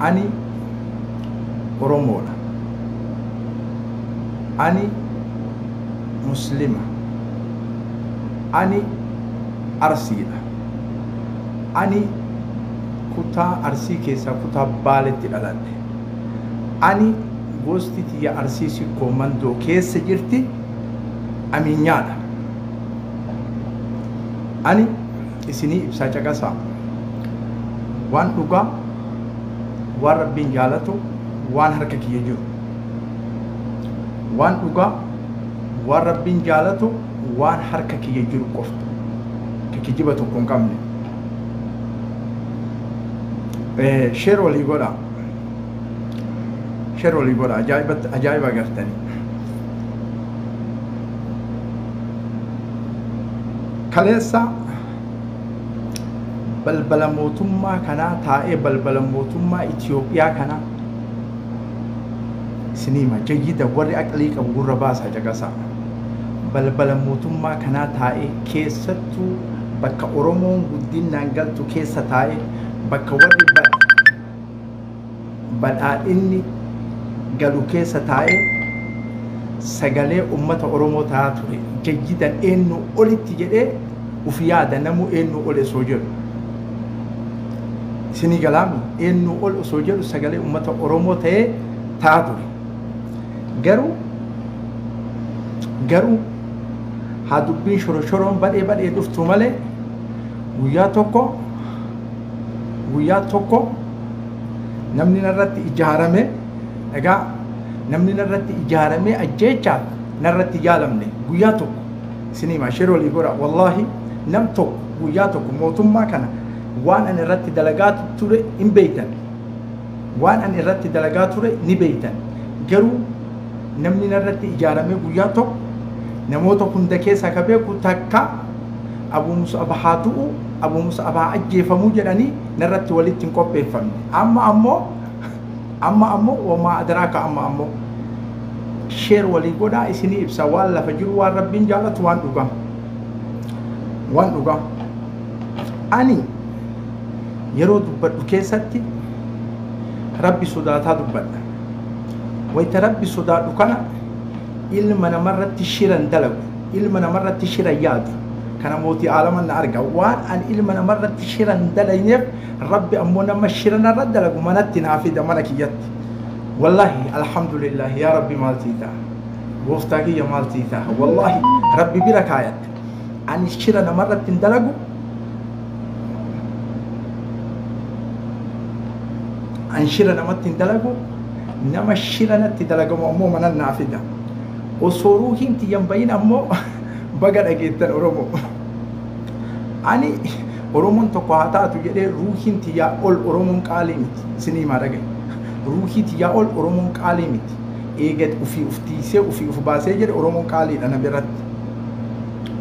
Ani Oromoodha. Ani Muslima. Ani Arsiidha. Ani kutaa Arsii keessaa kutaa Baaletti dhaladhe. Ani gosti tiyya Arsii Sikkoo Mandoo keessa jirti Amiinyaadha. Ani isinii ibsaa caqasaa. Waan dhugaa, waan Rabbiin jaalatu, waan harka kiyya jiru. Waan dhugaa, waan Rabbiin jaalatu, waan harka kiyya jiru qofta. Ka kijiba tokko hin qabne. Share walii godhaa. Share walii godhaa. Ajaa'ibatti ajaa'iba agartanii. Kaleessa balbala mootummaa kanaa taa'ee balbala mootummaa Itoophiyaa kanaa isinii hima jayyida warri aqlii qabu gurra baasaa caqasaa. Balbala mootummaa kanaa taa'ee keessattuu bakka Oromoon guddinnaan galtu keessa taa'ee bakka warri badhaadhinni galu keessa taa'ee sagalee ummata Oromoo ta'aa ture. Jayyidan eenyu olitti jedhee uf yaada namuu eenyu ol osoo jedhu. Isinii galaami eenyu ol osoo jedhu sagalee ummata Oromoo ta'ee ta'aa ture. Garuu haa dubbiin shoroshoroon badhee badhee dhuftu malee guyyaa tokko guyyaa tokko namni narratti ijaarame egaa namni narratti ijaarame ajjeechaaf narratti yaalamne guyyaa tokko isinii himaa share walii godha wallaahi nam tokko guyyaa tokko mootummaa kana waan ani irratti dalagaa ture hin beeytan waan ani irratti dalagaa ture ni beeytan garuu namni narratti ijaarame guyyaa tokko namoota hunda keessaa ka beeku takka Abuu Mus'ab haa du'u, Abuu Mus'ab haa ajjeefamuu jedhanii narratti walitti hin qopheeffamne. Amma ammoo amma ammoo wamaa adraaka amma ammoo sheer walii godhaa isinii ibsa waan lafa jiru waan Rabbiin jaalatu waan dhugaa. Waan dhugaa. Ani yeroo dubbadhu keessatti Rabbi sodaataa dubbadha. Wayita Rabbi sodaadhu kana ilma namarratti shiran dalagu, ilma namarratti shiran yaadu. Kana mootii aalaman na arga. Waan an ilma namarratti shiran dalayneef Rabbi ammoo nama shira narra dalagu manatti naa fida mana kiyyatti. Wallahi alhamdulillah yaa Rabbi maal sii ta'a? Gooftaa kiyya maal sii ta'a? Wallahi Rabbi bira kaayadhe. Ani shira namarratti hin dalagu. An shira namatti hin dalagu. Nama shira natti dalagamu ammoo manan naa fida. Osoo ruuhiin tiyya hin bahin ammoo baga dhageettan Oromoo. Ani Oromoon tokko haa taatu jedhee ruuhiin tiyyaa ol Oromoon qaalii miti. Isinii himaa dhagaye. Ruuhii tiyyaa ol Oromoon qaalii miti. Eega ufii uf tiisee ufii uf baasee jedhe Oromoon qaaliidha na biratti.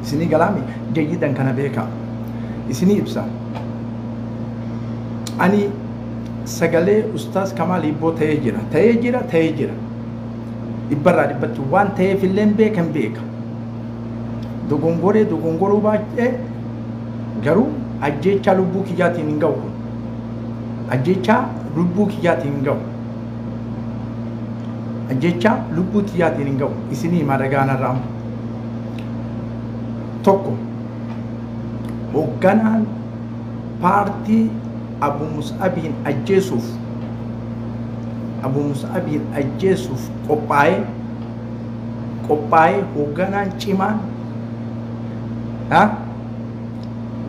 Isinii galaami jayyidan kana beekaa. Isinii ibsa. Ani sagalee Ustaaz Kamaal Hibboo ta'ee jira. Ta'ee jira, ta'ee jira. Dhibbarraa dhibbatti waan ta'eef illee beekan beeka. Dogongoree dogongoruu baay'ee garuu ajjeechaa lubbuu kiyyaatiin hin ga'u kun. Ajjeechaa lubbuu kiyyaatiin hin ga'u. Ajjeechaa lubbuu kiyyaatiin hin ga'u. Isinii himaa dhagaanarraa amma. Tokko hoogganaan paartii Abu Mus'abiin ajjeesuuf Abu Mus'abiin ajjeesuuf qophaa'ee qophaa'ee hoogganaan cimaan ha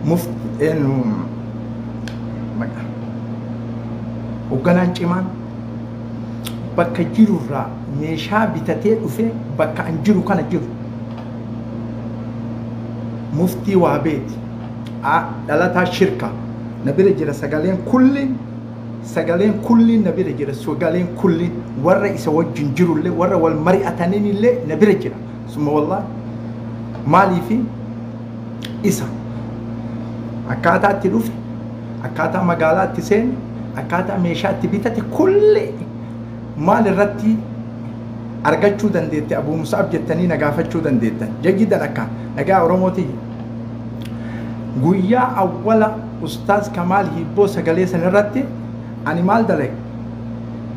mufti eenyu maqaa hoogganaan cimaan bakka jirurraa meeshaa bitatee dhufee bakka an jiru kana jiru muftii waabeeti a dhalataa shirka na bira jira sagaleen kulliin sagaleen kulliin na bira jira sagaleen kulliin warra isa wajjin jirullee warra wal mari'ataniin illee na bira jira summa wallaahi maaliifi isa akkaataa itti dhufe akkaataa magaalaa itti seene akkaataa meeshaa itti bitate kulli maal irratti argachuu dandeette Abuu Mus'ab jettanii na gaafachuu dandeettan. Jayyidan akka nagaa Oromootii. Guyyaa awwala Ustaaz Kamaal Hiibboo sagalee san irratti ani maal dalage?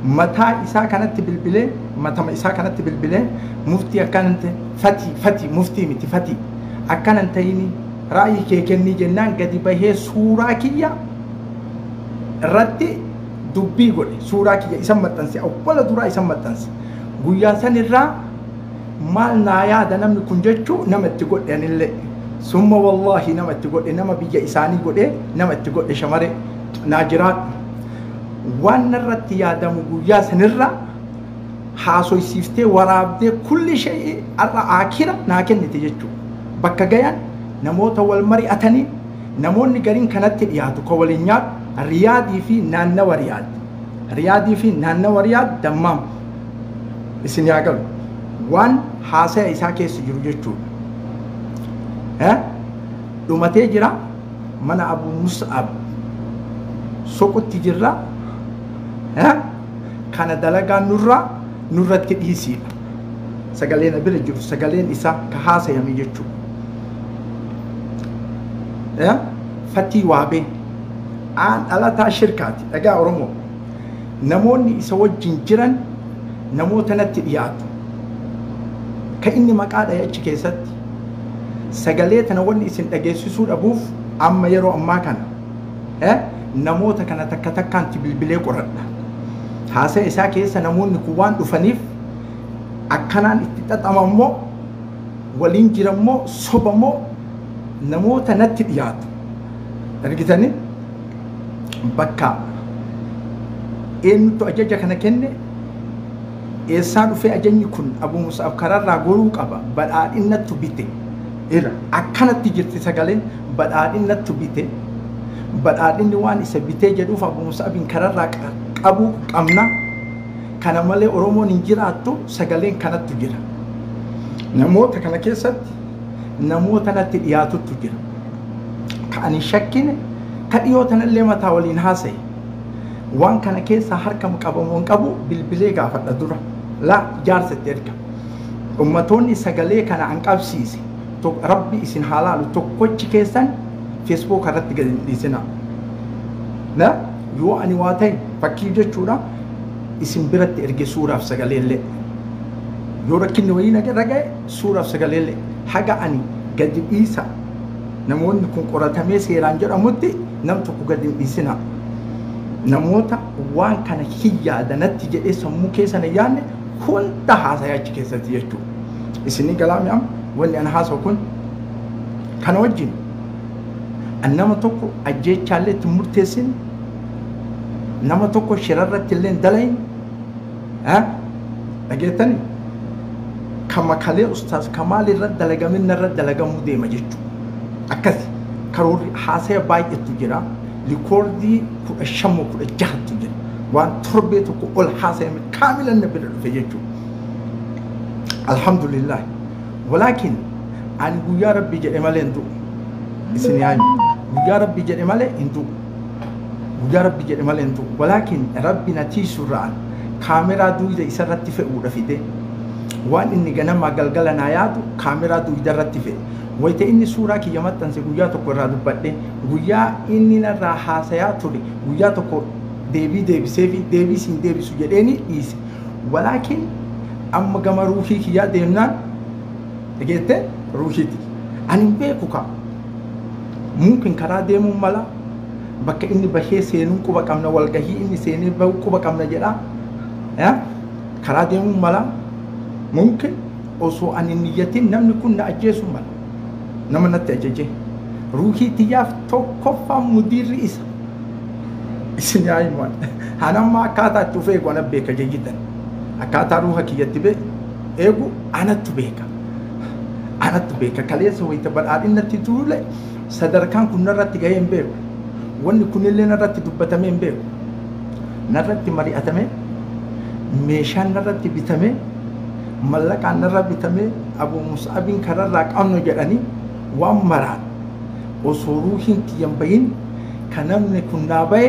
Mataa isaa kanatti bilbilee, matama isaa kanatti bilbilee, muftii akkanan ta'e, fatii fatii muftii miti fatii akkanan ta'ini ra'ayii kee kennii jennaan gadi bahee suuraa kiyya irratti dubbii godhe. Suuraa kiyya isan maxxanse, awwala duraa isan maxxanse. Guyyaa san irraa maal naa yaada namni kun jechuu nama itti godhe. Anillee summa wallaahi nama itti godhe, nama biyya isaanii godhe, nama itti godhe. Shamare naa jiraadhu, waan narratti yaadamu guyyaa sanirra haasoysiiftee waraabdee kulli shay'i har'a akira naa kennite jechuudha. Bakka gayan namoota wal mari'atanii, namoonni gariin kanatti dhiyaatu ka waliin nyaatu Riyaadii fi naannawa Riyaad. Riyaadii fi naannawa Riyaad Dammaam isin yaa galu waan haasaya isaa keessa jiru jechuudha. Dhumatee jira, mana Abu Mus'ab soqutti jirra. Kana dalagaa nurraa nurratti dhiisiidha. Sagaleen bira jiru sagaleen isaa ka haasayame jechuudha. Fatii waabee aan dhalataa shirkaati, dhagaa Oromoo. Namoonni isa wajjin jiran namoota natti dhiyaatu. Ka inni maqaa dhahe achi keessatti sagalee tana wanni isin dhageessisuu dhabuuf amma yeroo ammaa kana namoota kana takka takkaanti bilbilee qoradha. Haasaya isaa keessa namoonni kun waan dhufaniif akkanaan itti xaxamammoo waliin jirammoo sobamoo namoota natti dhiyaatu. Argitanii, bakka eenyutu ajaja kana kenne, eessaa dhufee ajajni kun? Abu Mus'ab kararraa goruu qaba, badhaadhinnattu bite. Ila akkanatti jirti sagaleen, badhaadhinnattu bite. Badhaadhinni waan isa bitee jedhuuf Abu Mus'abin kararraa qabuu qabna. Kana malee Oromoon hin jiraattu, sagaleen kanattu jira. Namoota kana keessatti namoota natti dhiyaatutu jira. Ka ani shakkine, ka dhiyoo tanallee mataa waliin haasa'e. Waan kana keessa harka qabamu hin qabu, bilbilee gaafadha dura. Laa jaarsatti erga. Ummatoonni sagalee kana an qabsiise, Rabbi isin haa laalu, tokkochi keessan Facebook irratti gadi hin dhiisinaa. Na yoo ani waa ta'e fakkii jechuudha, isin biratti erge suuraaf sagaleellee. Yoo rakkinni wayii na irra ga'e suuraaf sagaleellee haga ani gadi dhiisa namoonni kun qoratamee seeraan jedhamutti nam tokko gadi hin dhiisinaa. Namoota waan kana hin yaadanatti jedhee sammuu keessa na yaadne hunda haasayaa achi keessatti jechuudha. Isinii galaami amma wanni ana haasa'u kun kana wajjin an nama tokko ajjeechaallee itti murteessin, nama tokko shirarratti illee hin dalayin. Dhageettani, kama kalee Ustaaz Kamaal irra dalagamin irra dalagamuu deema jechuudha. Akkasi karoorri haasaya baay'eetu jira. Rikoordii 15 moo 16tu jira. Waan torbee tokko ol haasayame kaamilan na bira dhufe jechuudha. Alhamdulillah. Walaakin ani guyyaa Rabbi jedhe malee hin du'u. Isin yaayu. Guyyaa Rabbi jedhe malee hin du'u. Guyyaa Rabbi jedhe malee hin du'u. Walaakin Rabbi na tiisurraan kaameraa duyda isarratti fe'uudha fide. Waan inni ganamaa galgala naa yaadu kaameraa duyda irratti fe'e. Wayita inni suuraa kiyya maxxanse guyyaa tokko irraa dubbadhe, guyyaa inni narraa haasayaa ture guyyaa tokko deebii deebisee fi deebii siin deebisu jedheeni dhiise. Walaakin amma gama ruuhii kiyyaa deemnaan, dhageette, ruuhiiti. Ani hin beeku kaa. Mumkin karaa deemuun mala, bakka inni bahee seenuun quba qabna, walgahii inni seenee bahu quba qabna jedha. Karaa deemuun mala, mumkin osoo ani niyyatin namni kun na ajjeesuu mala. Nama natti ajaje. Ruuhii tiyyaaf tokkoffaan mudiirri isa. Isin yaa himan. Hanamma akkaataa itti of eegu ana beeka jayyidan. Akkaataa ruuha kiyyatti eegu anattu beeka. Anattu beeka. Kaleessa wayita badhaadhinnatti tuule sadarkaan kun narratti gahee hin beeku. Wanni kunillee narratti dubbatamee hin beeku. Narratti mari'atamee, meeshaan narratti bitamee, mallaqaan narra bitamee, Abu Mus'abiin kararraa qabnu jedhanii waan maraan osoo ruuhiin kiyyan bahin ka namni kun naa bahe,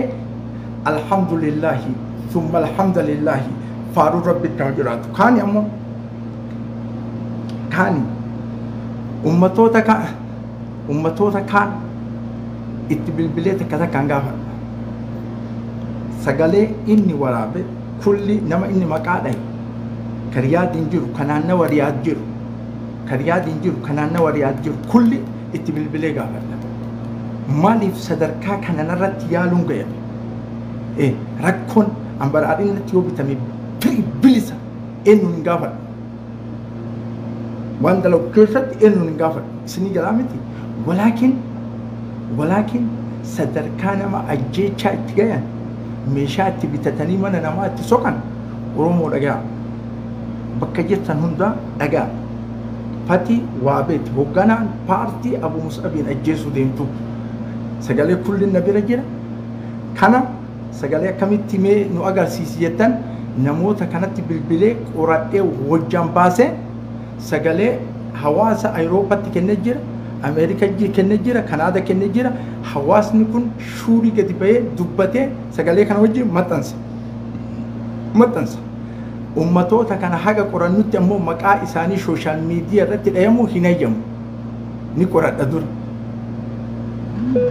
alhamdulillahi thumma alhamdulillahi, faaruu Rabbitti haa jiraatu. Kaani ammoo kaani ummatoota kaan itti bilbilee takka takkaan gaafadha. Sagalee inni waraabe Kulli nama inni maqaa dhahe ka Riyaadiin jiru, ka naannawa Riyaad jiru, ka Riyaadiin jiru, ka naannawa Riyaad jiru kulli itti bilbilee gaafadha. Maaliif sadarkaa kana narratti yaaluun ga'ame? Rakkoon an badhaadhinatti yoo bitame bilisa eenyuun hin gaafadhu. Waan dalagu keessatti eenyuun hin gaafadhu. Isinii jalaa miti. Walaakin sadarkaa nama ajjeechaa itti gayan, meeshaa itti bitatanii mana namaa itti soqan, Oromoo dhagaa. Bakka jirtan hundaa dhagaa. Fati Waabeeti hoogganaan paartii Abu Musabiin ajjeesuu deemtu. Sagalee kulli na bira jira. Kana sagalee akkamitti mee nu agarsiisi jettan, namoota kanatti bilbilee qoradhee wajjaan baasee sagalee hawaasa Awuroopaatti kennee jira, Ameerika kennee jira, Kanaada kennee jira. Hawaasni kun shuurii gadi bahee dubbatee sagalee kana wajjin maxxansa. Maxxansa. Ummatoota kana haga qorannutti ammoo maqaa isaanii social media irratti dhayamuu hin hayyamu. Ni qoradha dura.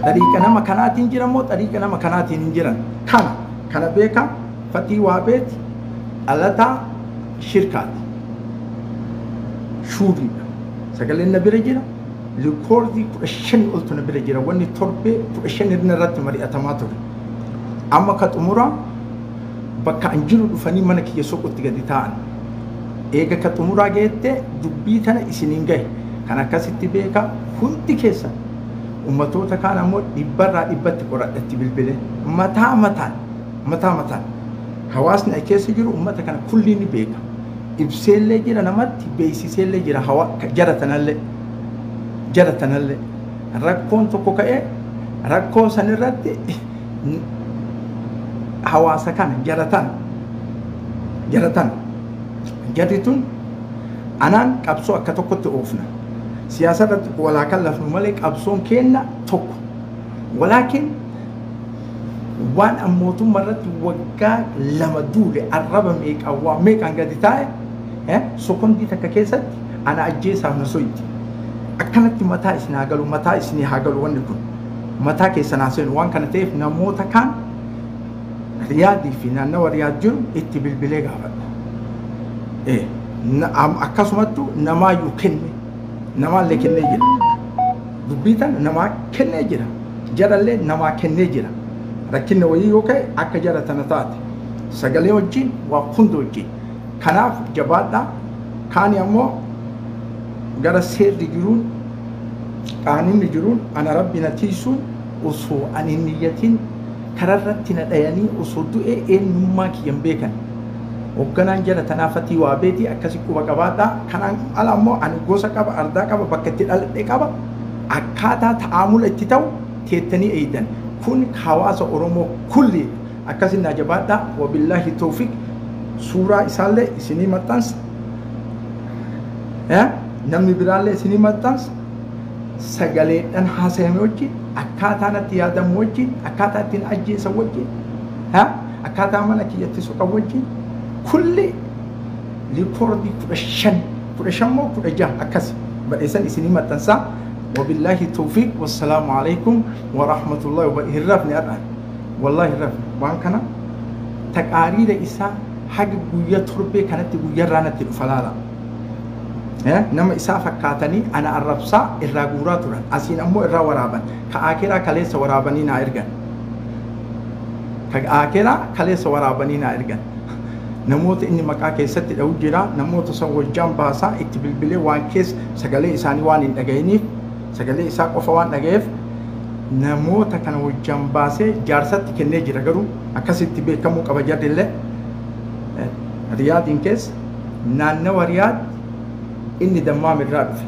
Xariiqa nama kanaatiin jira moo xariiqa nama kanaatiin hin jiran? Kana beeka. Fatii Waabeeti dhalataa shirkaati. Shuuriidha. Sagaleen na bira jira. Rikoordii 15 oltu na bira jira. Wanni torbee 15 irratti mari'atamaa ture. Amma ka xumuraa bakka an jiru dhufanii mana kiyya soqutti gadi taa'an. Eega ka xumuraa geette dubbii tana isiniin gahe. Kan akkasitti beeka hundi keessan. Ummatoota kaan ammoo dhibbarraa dhibbatti qoradhatti bilbile. Mataa mataan, mataa mataan. Hawaasni achi keessa jiru ummata kana kulli ni beeka. Ibseellee jira namatti, beeksiseellee jira jara tanallee. Jara tanallee. Rakkoon tokko ka'ee rakkoo sanirratti hawaasa kana jara tana. Jara tana. Jarri tun anaan qabsoo akka tokkotti oofna. Siyaasa irratti walaa kallafnu malee qabsoon keenna tokko. Walaakin waan an mootummaa irratti waggaa 2 duule arraba meeqaan waa meeqaan gadi taa'e sekondii takka keessatti ana ajjeesaaf na soyiti. Akkanatti mataa isin haa galu, mataa isinii haa galu wanni kun. Mataa keessan haa seenu. Waan kana ta'eef namoota kaan Riyaadii fi naannawa Riyaad jiru itti bilbilee gaafadha. Akkasumattu namaayyuu kenne, namaallee kennee jira. Dubbii tana namaa kennee jira. Jarallee namaa kennee jira. Rakkinni wayii yoo ka'e akka jara tana taate. Sagalee wajjin waa hunda wajjin. Kanaaf jabaadhaa. Kaani ammoo gara seerri jiruun qaanunni jiruun ana rabbi na tiisuun osoo ani hin niyyatin kararratti na dhayanii osoo du'e eenyummaa kiyya hin beekan. Hoogganaan jara tanaa Fatii Waabeeti akkasi quba qabaadhaa. Kanaan ala ammoo ani gosa qaba, ardaa qaba, bakka itti dhaladhe qaba. Akkaataa ta'aamula itti ta'u teettanii eeydan. Kun hawaasa Oromoo kulli akkasin naa jabaadhaa. Wabillaahi tawfiq. Suuraa isaallee isinii maxxansa. Namni biraallee isinii maxxansa. Sagaleedhaan haasayame wajjin, akkaataa natti yaadamu wajjin, akkaataa ittiin ajjeesan wajjin, akkaataa mana kiyyatti soqan wajjin, kulli rikoordii 15, 15 moo 16 akkas badheessan isinii maxxansaa. Wabillaahi tawfiq. Wassalaamu alaikum wa rahmatullahi wa barakatuh. Hin rafne har'a. Wallaahi hin rafne. Waan kana taqaariira isaa haga guyyaa torbee kanatti guyyaarraa natti dhufa laala. Nama isaa fakkaatanii ana arrabsaa irraa guuraa turan. Asiin ammoo irraa waraaban. Ka aakiraa kaleessa waraabanii naa ergan. Ka aakiraa kaleessa waraabanii naa ergan. Namoota inni maqaa keessatti dha'u jira. Namoota san wajjaan baasaa itti bilbilee waan keessa sagalee isaanii waan hin dhaga'iniif, sagalee isaa qofa waan dhaga'eef namoota kana wajjaan baasee jaarsatti kennee jira. Garuu akkasitti beekamuu qaba jarrillee. Riyaadiin keessa naannawa Riyaad inni Dammaam irraa dhufe.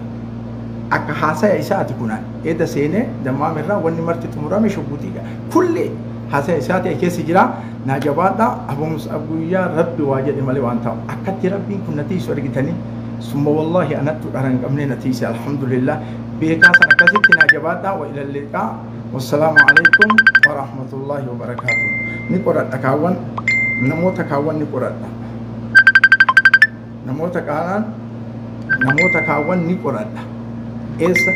Akka haasaya isaati kunaan eeda seenee Dammaam irraa wanni marti xumurame shugguxiidha. Kulli haasaya isaati keessa jira. Naa jabaadhaa. Abu guyyaa rabbi waa jedhe malee waan ta'u. Akkatti rabbiin kun na tiisu argitanii. Summa wallaahi anattu dhara hin qabnee na tiise alhamdulillah. Beekaa san akkasitti naa jabaadhaa. Wa ilal liqaa. Wassalaamu alaikum wa rahmatullahi wa barakaatuh. Ni qoradha kaawwan namoota kaawwan ni qoradha. Namoota kaanaan namoota kaawwan ni qoradha. Eessa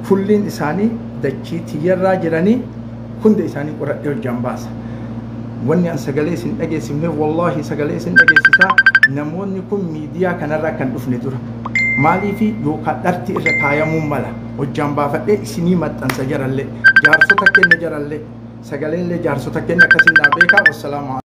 kulliin isaanii dachii tiyyarraa jiranii hunda isaanii qoradhee hojjaan baasa. Wanni an sagalee isin dhageessifneef, wallaahi sagalee isin dhageessisaa, namoonni kun miidiyaa kanarraa kan dhufne dura. Maaliifi yookaan dharti irra kaayamuu mala hojjaan baafadhee isinii maxxansa jarallee, jaarsota kenna jarallee, sagaleellee jaarsota kenna akkasin naa beekaa. Wassalaamu.